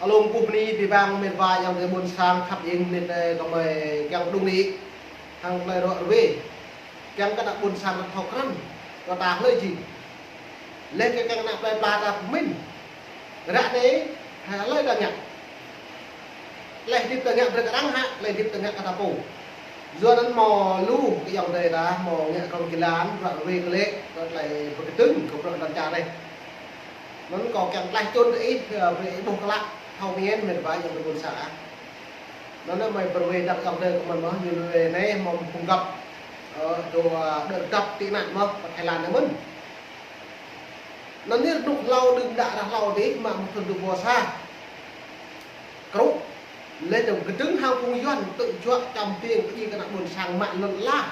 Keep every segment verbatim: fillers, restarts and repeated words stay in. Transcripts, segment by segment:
Alum ƀuh ni bi bang mĕt wa ayŏng adơi ƀôn sang khăp ing, mĕt ơi kơmơi kiăng đung ni hăng tơlơi ră ruai. Kiăng kơ ană ƀôn sang thâo krăn, kơ ta hlơi jing. Lĕ kơ kiăng ană plơi pla ta pơmĭn. Ră anai, hlơi ta ngă. Tơlơi hơdip ta ngă brơi kơ arăng hă, tơlơi hơdip ta ngă kơ ta pô. Yua anŭn hmâo lu kơ ayŏng adơi ta, hmâo ngă kơ jơlan, ră ruai kơ lĕ, kơ tơlơi pơkơdơ̆ng, kơ bruă lŏn čar anai. Anŭn kâo kiăng tlaih čun kơ ih, ơ, brơi ih ƀuh klă, thâo mĭn, mĕt wa ayŏng adơi ƀôn sang ah. Anŭn anai mơi pơruai đăp ayŏng adơi kơ mơ̆n mơh, ñu lui anai hmâo phung găp, ơ, dŏ, ơ, đơr găp tị nạn mơh, pơ Thái Lan anai mơ̆n. Anŭn anai rơnŭk hlâo đưm đă ră hlâo adih mă mơ̆ng thŭn dua ƀâo sa. Krŭ, lĕ dơ̆ng kơdơ̆ng hăng phung Yuan tŭ juă čăm ƀing pơdjai kơ ană ƀôn sang mă lŏn ala.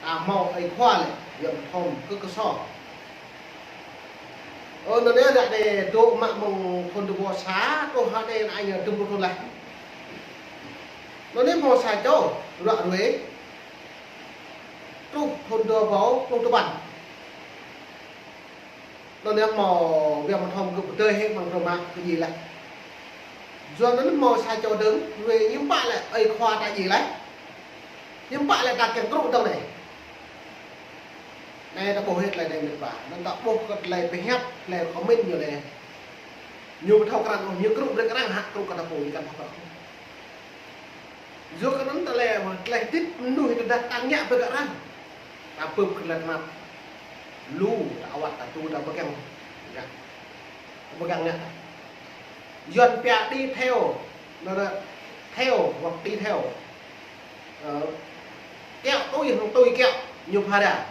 Ta hmâo ơi khua lĕ, Yuan thom kơ kơso. Ơ, anŭn anai ră anai dŏ mă mơ̆ng thŭn dua ƀâo sa, truh ră anai anai ñu dŭm pluh thŭn laih. Anŭn anai hmâo sa čô, ră ruai, truh thŭn dua ƀâo pluh tơpăn. Anŭn anai hmâo Yuan thom kơ pơdơi hĕ mơ̆ng rơmă kơ djai laih. Yua anŭn hmâo sa čô dơ̆ng, ruai ñu pă lĕ, ơi khua ta djai laih. Ñu pă lĕ ta kiăng krŭ dơ̆ng anai. Anai ta ƀuh hĕ tơlơi anai mĕt wa. Anŭn ta ƀuh kơ tơlơi pơhiăp, tơlơi kơmĭn ñu anai. Ñu ƀu thâo krăn ôh, ñu krŭ brơi kơ arăng hă, krŭ kơ ta pô, ñu kăn thâo krăn. Yua kơ anŭn tơlơi, tơlơi hơdip mơnuih tơdah ta ngă brơi kơ arăng. Ta bưp kơ tơlơi tơnap. Lu, ta awăt, ta tu, ta ƀu kiăng ngă. Ta ƀu kiăng ngă. Yuan pia đi theo, anŭn anai, theo hoặc đi theo. Ơ, kiaŏ tui hăng tui kiaŏ, ñu pha ra.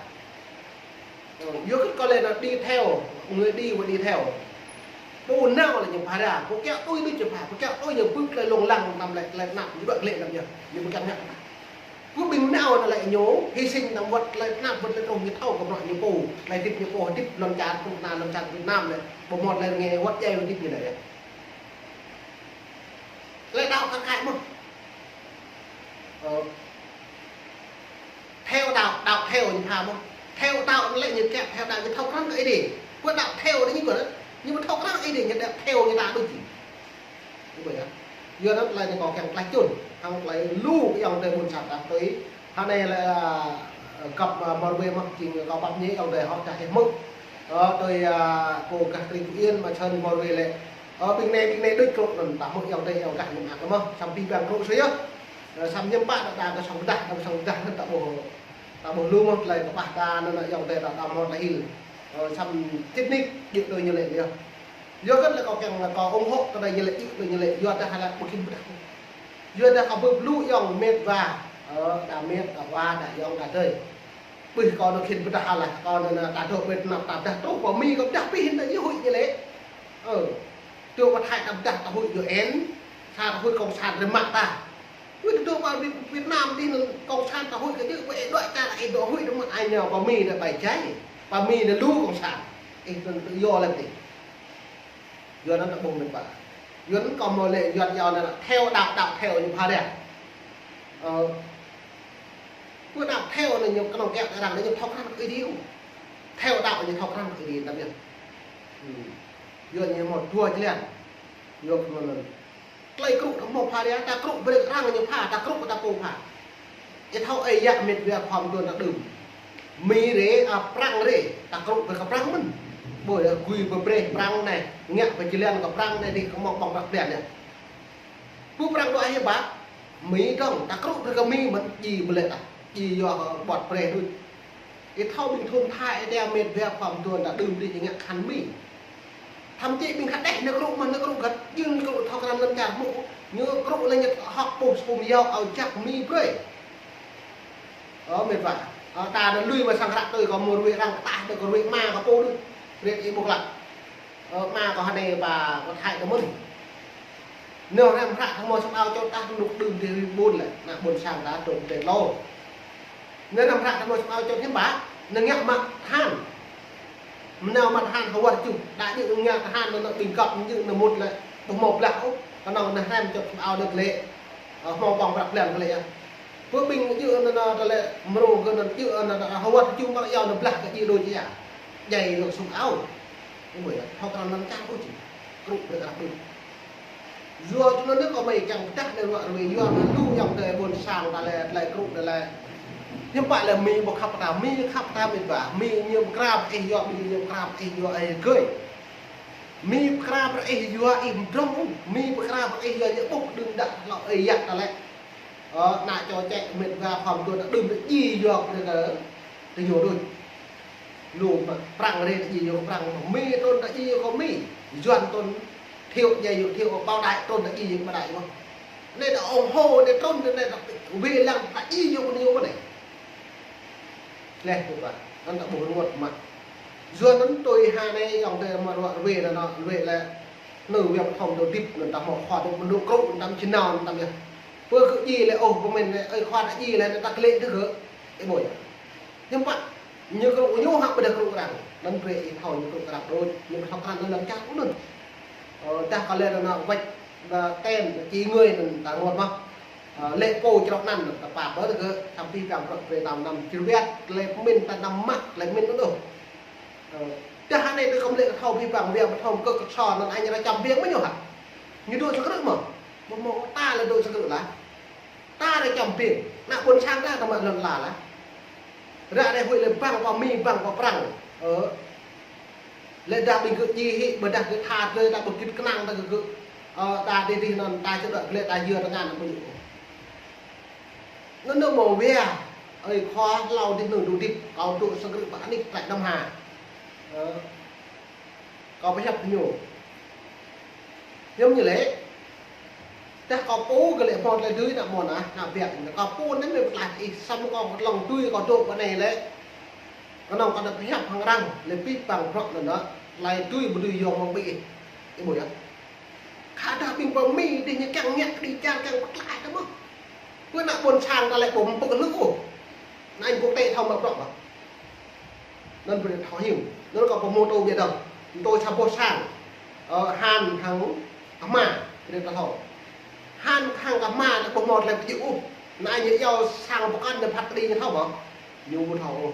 Ơ, yua kơ kâo lĕ anŭn đi theo, người đi và đi theo. Pô nao lĕ ñu pha ra, pô kiaŏ tui đôč ñu pha, pô kiaŏ tui ñu bưp tơlơi lông lăng anăm lĕ, tơlơi tơnap, ñu đuaĭ lĕ anăm ñu, ñu ƀu kiăng ngă. Pô ƀing nao anŭn lĕ ñu, hy sinh anăm wơ̆t tơlơi tơnap, wơ̆t tơlơi rông ñu thâo kơ bruă ñu pô, tơlơi hơdip ñu pô, hơdip lŏn čar, tŭ na lŏn čar Việt Nam lĕ, ƀu hmâo tơlơi rơngai wơ̆t djai hơdip ñu lĕ. Tơlơi đaŏ kar kaĭ mơ̆n. Ơ, theo đạo, đạo theo ñu pha mơ̆n. Theo đạo lĕ ñu kiăng theo đạo, ñu thâo krăn kơ Ơi Adai. Pơ đạo theo anai ñu kơ, ñu ƀu thâo krăn Ơi Adai, ñu đạo theo ñu ta đôč jing. Ñu ƀu yơh. Yua anŭn tơlơi anai kâo kiăng tlaih čun, hăng tơlơi lu kơ ayŏng adơi ƀôn sang ta tui. Hă anai lĕ, ơ, găp, ơ, mơ̆ng ruai mơ̆ng jing kâo pap ñe ayŏng adơi hŏk čah ih hmư̆. Ơ, tui, ơ, pô gah Tring Phú Yên mă čơnăn mơ̆ng ruai lĕ. Ơ, ƀing anai, ƀing anai đôč krŭ anŭn ta hmư̆ ayŏng adơi ayŏng gah ñu mă kơ mơ̆n, samơ̆ bi bang krŭ sui yơh. Ơ, samơ̆ ñu pă ta kơ song pơdah, ta kơ song pơdah anŭn ta ƀuh, ta ƀuh lu mơ̆ng tơlơi kơƀah ta anŭn ayŏng adơi ta, ta hmâo ta hil. Ơ, samơ̆ tip nik djơ̆ tui ñu lĕ yơh. Yua kơ lĕ kâo kiăng kâo ủng hộ kơ anai ñu lĕ, djơ̆ tui ñu lĕ, yua dah hlak ƀu khĭn pơdah. Yua dah kâo bưp lu ayŏng mĕt wa, ơ, đa mĕt, đa wa, đa ayŏng, đa adơi. Ƀuh kâo anŭn khĭn pơdah laih, kâo anŭn, anŭn ta dŏ Việt Nam ta pơdah truh pơ Mi kâo pơdah pih anŭn ñu huĭ ñu lĕ. Ơ, dŏ pơ Thái ta pơdah ta huĭ U N, sa ta huĭ cộng sản rơmă ta. Ƀuh dŏ pơ Việt, Việt Nam dih anŭn cộng sản ta huĭ kơ djơ̆, ƀu ih đuaĭ čar ih dŏ huĭ rơmă ai ñu pơ Mi anŭn bai jai, pơ Mi anŭn lu cộng sản. Ih anŭn tự do lĕ dih. Yua anŭn ta ƀuh mĕt wa. Yua anŭn kâo hmâo lĕ Yuan yua anŭn theo đạo, đạo theo ñu pha ra. Ơ, pơ đạo theo anŭn ñu kơnơ̆ng kiăng arăng anŭn ñu thâo krăn kơ Ơi Adai. Theo đạo ñu thâo krăn kơ Ơi Adai tơm yơh. Hm. Yua ñu hmâo dua jơlan. Yua kơ anŭn. Tơlơi krŭ ta hmâo pha ra, ta krŭ brơi kơ arăng ñu pha, ta krŭ kơ ta pô pha. Ih thâo ơi yă mĕt wa khua mơduôn ta đưm. Mi rai, a, Prăng rai, ta krŭ brơi kơ Prăng mơ̆n. Ƀơi gui pơbreh Prăng anai, ngă pơjơlan kơ Prăng anai dih kơ hmâo ƀơ̆ng prăk blan yơh. Pơ Prăng dŏ hiam pă, Mi dơ̆ng, ta krŭ brơi kơ Mi mơ̆n, djai ƀu lĕ ta, djai yua kơ ƀơ̆t breh đôč. Ih thâo ƀing thŭn Thái ih đa mĕt wa khua mơduôn ta đưm dih ñu ngă khan Mi. Thậm chí ƀing hơđeh ñu krŭ mơ̆n ñu krŭ găt, jing ñu krŭ thâo krăn lŏn čar mơ̆. Ñu krŭ lĕ ñu hŏk ƀuh sum yâo ao jak Mi brơi. Ơ, mĕt wa. Ơ, ta anŭn lui mă sang hră tui kâo mơ̆ng ruai arăng ta, ta kơ ruai ama kâo pô đôč. Brơi ih ƀuh laih. Ơ, ama kâo hơnai pơ, pơ Thái ta mơ̆n. Nao hrăm hră ta hmâo sum ao čŏt ta rơnŭk đưm dih ri ƀun lĕ, ană ƀôn sang ta trông tê lô. Nao hrăm hră ta hmâo sum ao čŏt hiam pă, nao ngă mă tơhan. Nao mă tơhan hơwơr čuh, đa djơ̆ ngă tơhan nao, nao ƀing găp djơ̆ nao mŭt lĕ, ƀu hmâo blah ôh, kơnơ̆ng nao hrăm čŏt sum ao đôč lĕ, ơ, hmâo ƀơ̆ng prăk blan kơ lĕ yơh. Pơ ƀing djơ̆ nao, nao tơlơi mrô kơ nao djơ̆ nao, nao hơwơr čuh mă yơh nao blah kơ djai đôč yơh. Djai lŏ sum ao. Ih ƀuh yơh, thâo krăn lŏn čar ôh jing. Krŭ brơi kơ arăng đôč. Yua tui anŭn kâo mơ̆ kiăng pơdah lĕ ruă ruê yua lu ayŏng adơi ƀôn sang ta lĕ, tơlơi krŭ ta lĕ. Hiư̆m pă lĕ Mi ƀu khăp ta, Mi khăp ta mĭt wa, Mi ñu pơkra pơ ih yua, Mi ñu pơkra pơ ih yua ơi gơi. Mi pơkra pơ ih yua ih mdrŏng, Mi pơkra pơ ih yua ñu ƀuh đưm đă hlâo ơi yă ta lĕ. Ơ, ană čô čĕ mĭt wa khom tuan ta đưm ta djai yua kơ ta ñu đôč. Lu mă Prăng rê ta djai yua kơ Prăng, Mi trŭn ta djai yua kơ Mi. Yuan trŭn Thiệu djai yua Thiệu, Bảo Đại trŭn ta djai yua Bảo Đại mơ̆n. Anai ta ủng hộ, anai trŭn, anai ta wê lăng ta djai yua kơ ñu mơ̆n anai. Leh tu ba, anŭn ta ƀuh rơngot mă. Yuan anŭn tui ha anai ayŏng adơi mă ruă ruê anŭn, ruê lĕ. Nư viêm thông dô dip anŭn ta hmâo khua dô mơnŭ krŭ anŭn ta či nao anŭn ta yơh. Pơ kơ djai lĕ ôh, pơmĭn lĕ, ơi khua ta djai lĕ, anŭn ta klĕ tơ gơ̆. Ih ƀuh yơh. Hiư̆m pă, ñu krŭ ñu hă ƀu đah krŭ arăng. Anŭn brơi ih thâo ñu krŭ arăng đôč, ñu thâo krăn anŭn lăm čar anŭn. Ơ, dah kơ lĕ anŭn wĕč, anŭn ten, či ngơi anŭn ta rơngot mơ̆n. Ơ, lĕ pô črŏk anŭn, ta pap ƀơ tơ gơ̆, samơ̆ pih păng bruă brơi tam năm, či ruet, lĕ pơmĭn ta năm mă, lĕ pơmĭn anŭn đôč. Ơ, dah anai tơ kơm lĕ kơ thâo pih păng, viêm thông kơ kơso anŭn anai ra čăm biêng mơ̆ ñu hă. Ñu dŏ sa krư̆ mơ̆n. Mơ̆ mơ̆ ta lĕ dŏ sa krư̆ lah. Ta ră čăm biêng, ană ƀôn sang ta tơma lŏn ala lah. Ră anai huĭ lĕ băng pơ Mi, băng pơ Prăng. Ơ. Lĕ dah ƀing gơ̆ djai hĭ, ƀôdah gơ̆ tha tơlơi ta ƀu git kơnang ta gơ̆. Ơ, ta dih dih anŭn, ta čơđŏk glĕ ta yua tơngan anŭn ƀu djơ̆. Anŭn anŭn mơ̆ wia, ơi khua hlâo dih anŭn dô dip, kâo dŏ sa krư̆ pơ anih trại Nam Hà. Ơ. Kâo pơhiăp ñu. Hiư̆m ñu lĕ. Tơdah kâo pô gơ̆ lĕ hmâo tơlơi dưi ană mơ̆n ah, ană biă ñu. Kâo pô anŭn mơ̆ pơklaih ih, samơ̆ kâo kơtlŏng dưi kâo dŏ pơ anai lĕ. Kơnơ̆ng kâo anŭn pơhiăp hăng arăng, lĕ pih păng bruă anŭn, tơlơi dưi ƀu dưi yua mơ̆ng ƀing ih. Ih ƀuh yơh. Khă dah ƀing pơ Mi dih ñu kiăng ngă kơđi čar kiăng pơklaih ta mơ̆n. Pơ ană ƀôn sang ta lĕ ƀu mpơ̆k lu ôh. Anŭn quốc tế thâo mă bruă mơ̆n. Anŭn brơi thâo hiư̆m. Anŭn kâo pơhmutu biă dơ̆ng. Anŭn tui sa boh sang. Ơ, han hăng kơ hma. Brơi ta thâo. Han hăng kơ hma anŭn ƀu hmâo tơlơi pơjing ôh. Anŭn ñu iâu sang pơkŏn anŭn phat kơđi ñu thâo mơ̆n. Ñu ƀu thâo ôh.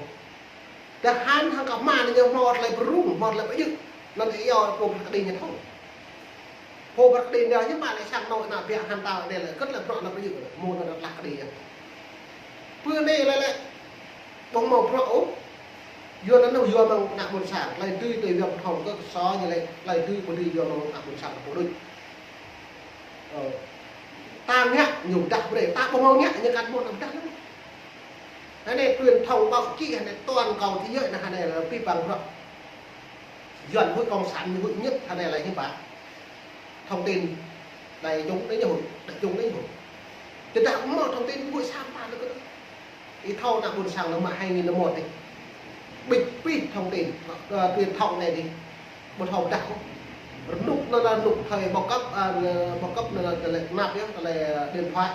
Tơdah han hăng kơ hma anŭn ñu hmâo tơlơi pơrŭng, hmâo tơlơi pơjing. Anŭn ñu iâu pô phat kơđi ñu thâo. Pô phat kơđi anŭn ñu mă lĕ sang anŭn ană biă han ta anai lĕ, kơ̆t lĕ bruă anŭn pơjing. Mơ̆ anŭn tơlơi kơđi ñu. Pơ anai lĕ lĕ. Ƀu hmâo bruă ôh. Yua anŭn yua mơ̆ng ană ƀôn sang. Tơlơi dưi tui viêm thông kơ kơso ñu lĕ. Tơlơi dưi ƀu dưi yua mơ̆ng ană ƀôn sang pô đôč. Ơ. Ta ngă ñu pơdah brơi. Ta ƀu hmâo ngă ñu kăn ƀu pơdah lĕ. Anai truyền thông báo chí anai toàn cầu thế giới anai, anai lĕ pih păng bruă. Yuan huĭ cộng sản ñu huĭ nhất anai lĕ hiư̆m pă. Thông tin đại chúng đấy ñu huĭ, đại chúng đấy ñu huĭ. Tơdah mơ̆ thông tin huĭ samơ̆ ta lĕ kơ. Ih thâo ană ƀôn sang lĕ mă hai nghìn lẻ một dih. Ƀĭt pih thông tin, ơ, truyền thông anai dih. Ƀu thâo pơdah ôh. Rơnŭk anŭn lĕ rơnŭk thời bao cấp, ơ, bao cấp anŭn lĕ tơlơi map yơh, tơlơi, ơ, điện thoại.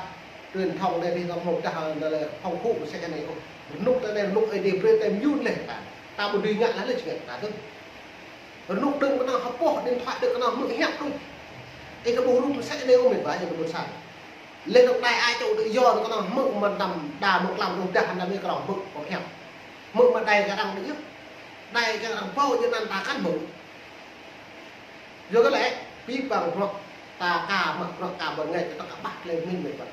Truyền thông anai dih thâo pơdah, ơ, tơlơi công cụ mơsĕ anai ôh. Rơnŭk anai rơnŭk ơi dih brơi tơm yun leh ta. Ta ƀu dưi ngă lah lĕ či ngă ta tơ̆ng. Rơnŭk đơ̆ng kơnơ̆ng hơpŏh điện thoại đơ̆ng kơnơ̆ng hmư̆ hiăp đôč. Ih kơ ƀuh rŭ mơsĕ anai ôh mĕt wa ñu kơ ƀôn sang. Leh anŭn đai ai čô đôč yua kơnơ̆ng hmư̆ mơ̆n tơm đa mơ̆ng klăm đôč dah anŭn mơ̆ kơnơ̆ng hmư̆ kơ hiăp. Hmư̆ mă đai kơ arăng đôč yơh. Đai kơ arăng pô ñu anŭn ta kăn hmư̆. Yua kơ lĕ, pih păng bruă ta ka mă bruă ka ƀơ̆n ngă ta ka ƀah tơlơi pơmĭn mĕt wa.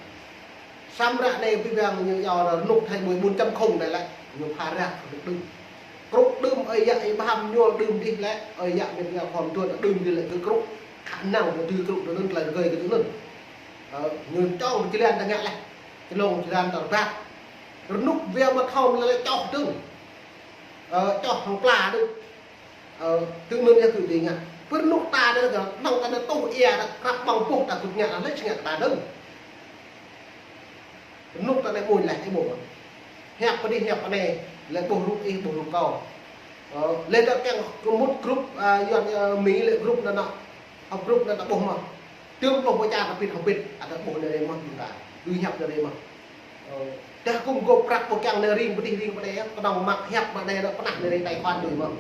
Samơ̆ ră anai pih păng ñu yua rơnŭk thai mười bốn chấm không anai lĕ, ñu pha ră rơnŭk đưm. Krŭ đưm ơi yă ih ƀham ñu đưm dih lĕ, ơi yă mĕt wa khom tuan đưm dih lĕ kơ krŭ. Khả năng kơ dưi krŭ tui anŭn tơlơi rơgơi kơ tui anŭn. Ơ, ñu čong či lan ta ngă leh. Čơlông či lan ta rơbat. Rơnŭk wia mă thâo lĕ lĕ čoh dơ̆ng. Ơ, čoh hăng pla dơ̆ng. Ơ, tui anŭn yơh kơ dưi ngă. Pơ rơnŭk ta anai kơ, nŏng ta anai tuh ia ta krăp ƀơ̆ng ƀuh ta kŭt ngă leh či ngă ta dơ̆ng. Rơnŭk ta anai ƀuh leh ih ƀuh. Hiăp pơ dih hiăp pơ anai, lĕ ƀuh rŭ ih ƀuh rŭ kâo. Ơ, lĕ ta kiăng kơ mŭt group, ơ, Yuan, ơ, Mi lĕ group anŭn anŭn. Hŏ group anŭn ta ƀuh mơ̆n. Tơm pluh pơčah ta pĭt hơbĭt, ăt ta ƀuh anai rai mơ̆n ƀing ta. Dưi hiăp anai rai mơ̆n. Ơ, dah kŭm gŏp prăk ƀu kiăng anai ring pơ dih ring pơ anai, kơnơ̆ng mă hiăp pơ anai anŭn pơnah anai rai tài khoản dưi mơ̆n.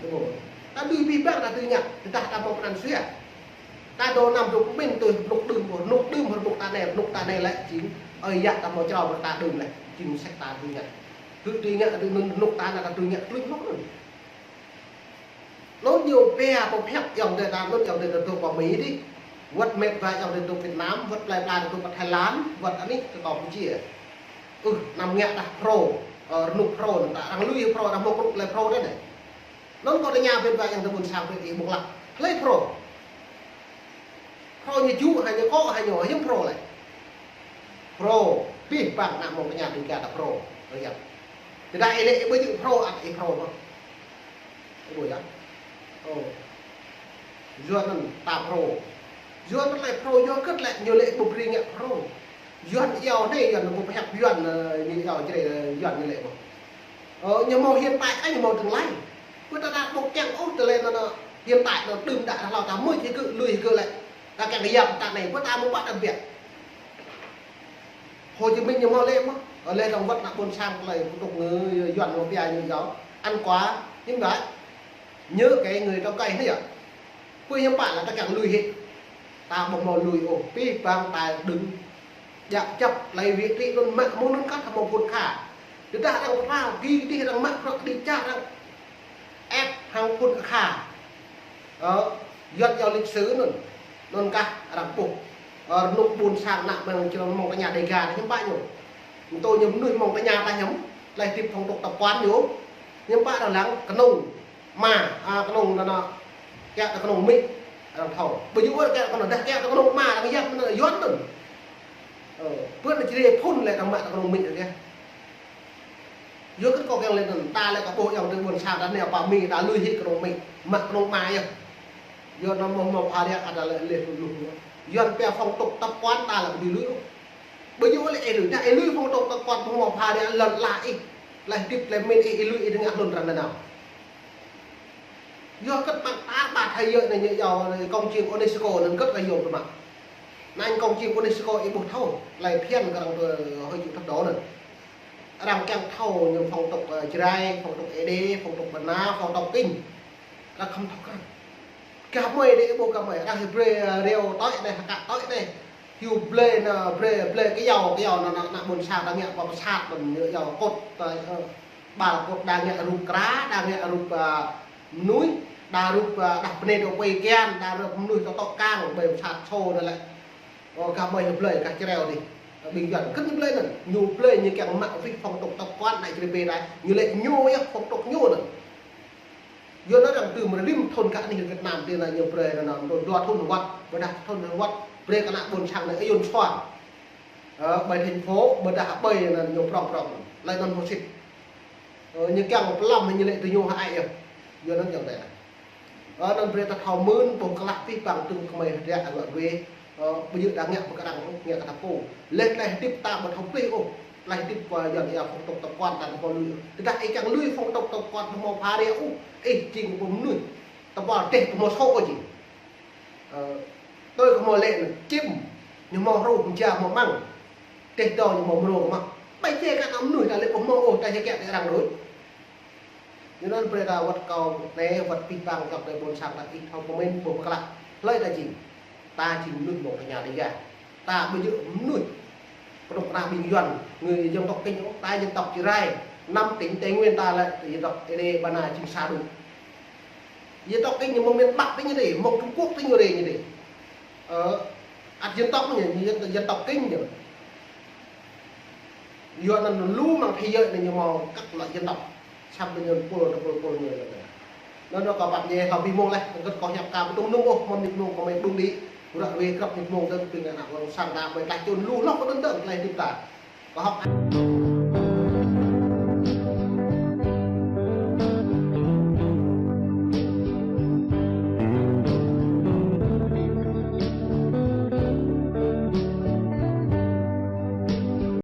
Ih ƀuh. Ta dưi pih păng ta dưi ngă, tơdah ta hmâo pơanăn sua. Ta dŏ năm rơnŭk pơmĭn tui rơnŭk đưm, rơnŭk đưm, rơnŭk ta anai, rơnŭk ta anai lĕ jing. Ơi yă ta hmâo črâo pơ ta đưm leh, jing mơsĕ ta dưi ngă. Dưi, dưi ngă, dưi anŭn rơnŭk ta anai ta dưi ngă, tui hmâo anŭn. Anŭn ñu pia pơhiăp ayŏng adơi ta, anŭn ayŏng adơi ta dŏ pơ Mi dih. Wơ̆t mĕt wa ayŏng adơi tŭ Việt Nam, wơ̆t plơi pla tŭ pơ Thái Lan, wơ̆t anih tŭ Campuchia. Ơ, anăm ngă tah Phrô, ơ, rơnŭk Phrô, anŭn ta arăng lui Phrô, arăng mơ̆ krŭk tơlơi Phrô anŭn. Anŭn kâo tơña mĕt wa ayŏng adơi ƀôn sang pơ ih ƀuh lăk. Hlơi Phrô? Phrô ñu jŭ, hă ñu kŏ, hă ñu, hiư̆m Phrô lĕ. Phrô, abih bang ană mơ̆ng tơña Dega ta Phrô. Ơ yă. Tơdah ih lĕ ƀu jŭ Phrô, ăt ih Phrô mơ̆n. Ơ yă. Ơ. Yua anŭn ta Phrô. Yua anŭn lĕ Phrô, yua hơget lĕ ñu lĕ ƀu brơi ngă Phrô. Yuan iâu anai, Yuan ƀu pơhiăp Yuan, ơ, ñu iâu Jrai, ơ, Yuan ñu lĕ ƀu. Ơ, ñu mơ̆ hiện tại, ơ, ñu mơ̆ tương lai. Pơ ta đa ƀu kiăng ôh tơlơi anŭn, anŭn, hiện tại anŭn đưm đă hlâo ta mơ̆ hơgĕt lui hơgĕt lĕ. Ta kiăng yap ta anai, pơ ta mơ̆ ƀă ta biă. Hồ Chí Minh ñu mơ̆ lĕ mơ̆. Ơ, lĕ trong wơ̆t ană ƀôn sang tơlơi pơtŭk ngư Yuan mơ̆ pia ñu iâu. Ăn quá, hiư̆m đă. Nhớ kơ người trồng cây anai yă. Pơ hiư̆m pă lĕ ta kiăng lui hĭ. Ta ƀu mơ̆ lui ôh, abih bang ta đơ̆ng. Djă̱ čăp tơlơi vị trí anŭn mă mơ̆ng anŭn kah hmâo phŭn kha. Tơdah arăng pơtao, gih tih arăng mă prăk kơđi čar arăng ĕp hăng phŭn kha. Ơ, Yuan iâu lịch sử anŭn. Anŭn kah arăng ƀuh. Ơ, rơnŭk ƀôn sang ană mơ̆ng črông mơ̆ng tơña Dega anai hiư̆m pă ñu. Tui ñu mơnuih mơ̆ng tơña ta hiư̆m. Tơlơi hơdip phong tục tập quán ñu. Hiư̆m pă arăng lăng kơnung. Ama, a, kơnung anŭn, anŭn, kiăng ta kơnung Mi, arăng thâo. Ƀu djơ̆ ôh kiăng ta kơnung, dah kiăng ta kơnung ama, arăng yap anŭn Yuan anŭn. Ơ, pơ anŭn Jrai phŭn lĕ arăng mă ta kơnung Mi lĕ. Yua hơget kâo kiăng lĕ anŭn, ta lĕ kâo ƀuh ayŏng adơi ƀôn sang ta anai pơ Mi, ta lui hĭ kơnung Mi, mă kơnung ama yơh. Yua anŭn mơ̆ mơ̆ pha riă ta lĕ lĕ lu lu. Yuan pia phong tục tập quán ta lĕ ƀu lui ôh. Ƀu djơ̆ ôh lĕ ih lui, dah ih lui phong tục tập quán ƀu mơ̆ pha riă lŏn ala ih. Tơlơi hơdip tơlơi mĭn ih, ih lui ih dơ̆ng ngă hlŭn ră anai nao. Yua hơget mơ̆ng ta ƀă thâo yơh anai ñu iâu công trình UNESCO anŭn hơget kơ yua tơmă. Anŭn công trình UNESCO ih ƀuh thâo, tơlơi phiăn kơ arăng tơ hơi chịu thấp đó anŭn. Arăng kiăng thâo ñu phong tục, ơ, Jrai, phong tục Êđê, phong tục Bơ̆ Na, phong tục Kinh. Arăng khŏm thâo krăn. Gah mơi đĕ ƀuh gah mơi, arăng hyu blơi, ơ, rêu tơi anai, hơkă tơi anai. Hyu blơi anŭn, blơi, blơi kơyâo, kơyâo anŭn, anŭn, ană ƀôn sang ta ngă pơ pơsat, ƀôn ñu iâu kôt, tơi, ơ. Ƀal kôt đa ngă rup kra, đa ngă rup, ơ, mơnuih, đa rup, ơ, đah pơnê dŏ pơi kian, đa rup mơnuih tŏ tŏ kang, ƀơi pơsat sô anŭn lĕ. Ơ, gah mơi hyu blơi, gah Jrai dih. Ơ, ƀing Yuan, hơget ñu blơi anŭn. Ñu blơi ñu kiăng mă wih phong tục tập quán anai Jrai pê đai. Ñu lĕ ñu yơh phong tục ñu anŭn. Yua anŭn arăng tŭ mơ̆ rĭm thŭn kơ anih Việt Nam tơ anai ñu brơi anŭn, anŭn dua thŭn wơ̆t, ƀôdah thŭn wơ̆t, brơi kơ ană ƀôn sang anai ayun suang. Ơ, ƀơi thành phố, ƀôdah ƀơi anŭn ñu prŏng prŏng. Laih anŭn mơsĭt. Ơ, ñu kiăng pơlăm ñu lĕ tơ ñu hơai yơh. Yua anŭn kiăng tơ. Ơ, anŭn brơi ta thâo mơ̆n, ƀuh kơ lăk abih bang tŭ kơmơi hơdră ruă ruê. Ơ, ƀu djơ̆ đa ngă pơkơđăng, ngă kơ ta pô. Laih tơlơi hơdip ta ƀu thâo plih ôh. Tơlơi hơdip kơ Yuan iâu phong tục tập quán ta ƀu lui. Tơdah ih kiăng lui phong tục tập quán ƀu mơ̆ pha riă ôh. Ih jing pô mơnuih. Tơpă teh ƀu mơ̆ sô ôh jing. Ơ, tui kơ mơ̆ lĕ anŭn čim. Ñu mơ̆ hru mơja mơ̆ măng. Teh dŏ ñu mơ̆ mrô mă. Ƀai čê kơ ană mơnuih ta lĕ ƀu mơ̆ ôh ta čê kiăng tơ arăng đôč. Yua anŭn brơi ta wơ̆t kâo anai wơ̆t abih bang ayŏng adơi ƀôn sang ta ih thâo pơmĭn ƀuh pơklă. Hlơi ta jing. Ta jing mơnuih mơ̆ng tơña Dega. Ta ƀu djơ̆ mơnuih. Pơnŭk kơna ƀing Yuan, người dân tộc Kinh, ta dân tộc Jrai. Năm tỉnh Tây Nguyên ta lĕ dân tộc Êđê Bơ̆ Na jing sa đôč. Dân tộc Kinh ñu mơ̆ng miền Bắc tơ ñu dih, mơ̆ng Trung Quốc tơ ñu dih ñu dih. Ơ, ăt dân tộc ñu, dân, dân tộc Kinh ñu. Yua anŭn lu mơ̆ng thế giới anai ñu mơ̆ kăk lăi dân tộc. Samơ̆ ñu pul, tơpul, pul ñu anŭn. Anŭn kâo pap ñu hlâo abih mông laih, hơget kâo hiăp kơ ƀu tŭ mơnŭng ôh, mơ̆n mĭt mông kâo mơi ƀơ̆ng đĭ. Ruă ruê krăp mĭt mông tơ ƀing ană ƀôn sang ta mơi tlaih čun lu hloh kơ tơ̆n tơ̆n tlaih hơdip ta. Kâo hŏk